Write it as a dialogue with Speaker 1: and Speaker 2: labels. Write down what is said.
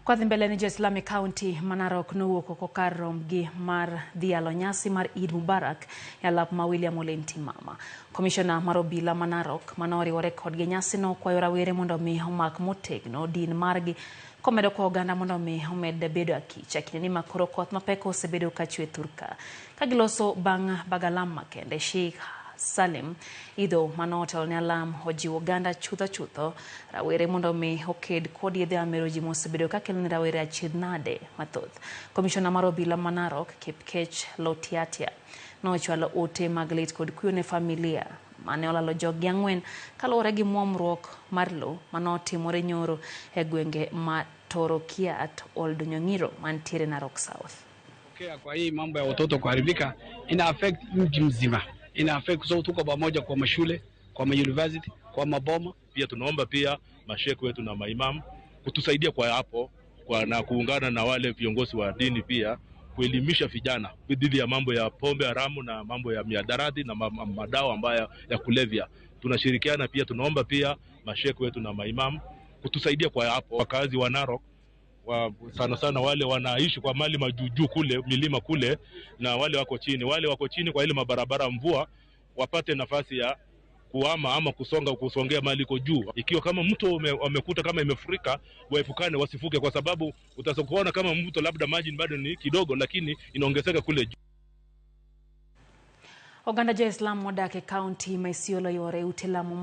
Speaker 1: Kwadhi mbele ni jo-Islam e kaunti ma Narok nowuok oko kar rombgi mar dhi yalo nyasi mar Eid Mubarak e alap ma William Ole Ntimama. Komishona mar obila ma Narok mane oriwore kodgi e nyasino okwayo rawere mondo mi omak motegno din margi komedo kwa oganda mondo mi omed bedo akicha kindeni ma koro koth mapek osebedo kachwe thurka. Ka giloso bang' bagalam makende, Sheikh Salim Idho mane otelo ne alam ojiwo oganda chutho chutho rawere mondo mi oked kod yedhe mamero ji mosebedo kakelo ne rawere achiedh nade mathoth. Komishona mar obila ma Narok Kipkech Lotiatia nochwalo ote mag lit kod kuyo ne familia mane olalo joggi ang'wen kaluwore gi muomruok mar lo mane otimore nyoro e gwenge ma Torokiat Oldonyong'iro mantiere Narok South.
Speaker 2: Kwa hii mambo ya watoto kuharibika ina affect mji mzima, ina affect kwa sababu tuko pamoja kwa mashule, kwa ma university, kwa maboma.
Speaker 3: Pia tunaomba pia mashekhe wetu na maimamu kutusaidia kwa hapo kwa na kuungana na wale viongozi wa dini pia kuelimisha vijana dhidi ya mambo ya pombe haramu na mambo ya mihadarati na madawa ambayo ya kulevya. Tunashirikiana pia, tunaomba pia mashekhe wetu na maimamu kutusaidia kwa hapo. Wakazi wa Narok sana sana wale wanaishi kwa mali majuujuu kule milima kule na wale wako chini, wale wako chini kwa ile mabarabara mvua wapate nafasi ya kuhama ama kusonga kusongea mali iko juu. Ikiwa kama mto wamekuta kama imefurika, waepukane wasifuke, kwa sababu utakuona kama mto labda maji bado ni kidogo, lakini inaongezeka kule juu.
Speaker 1: Oganda jo-Islam modak e kaunti ma Isiolo yore ute lamo.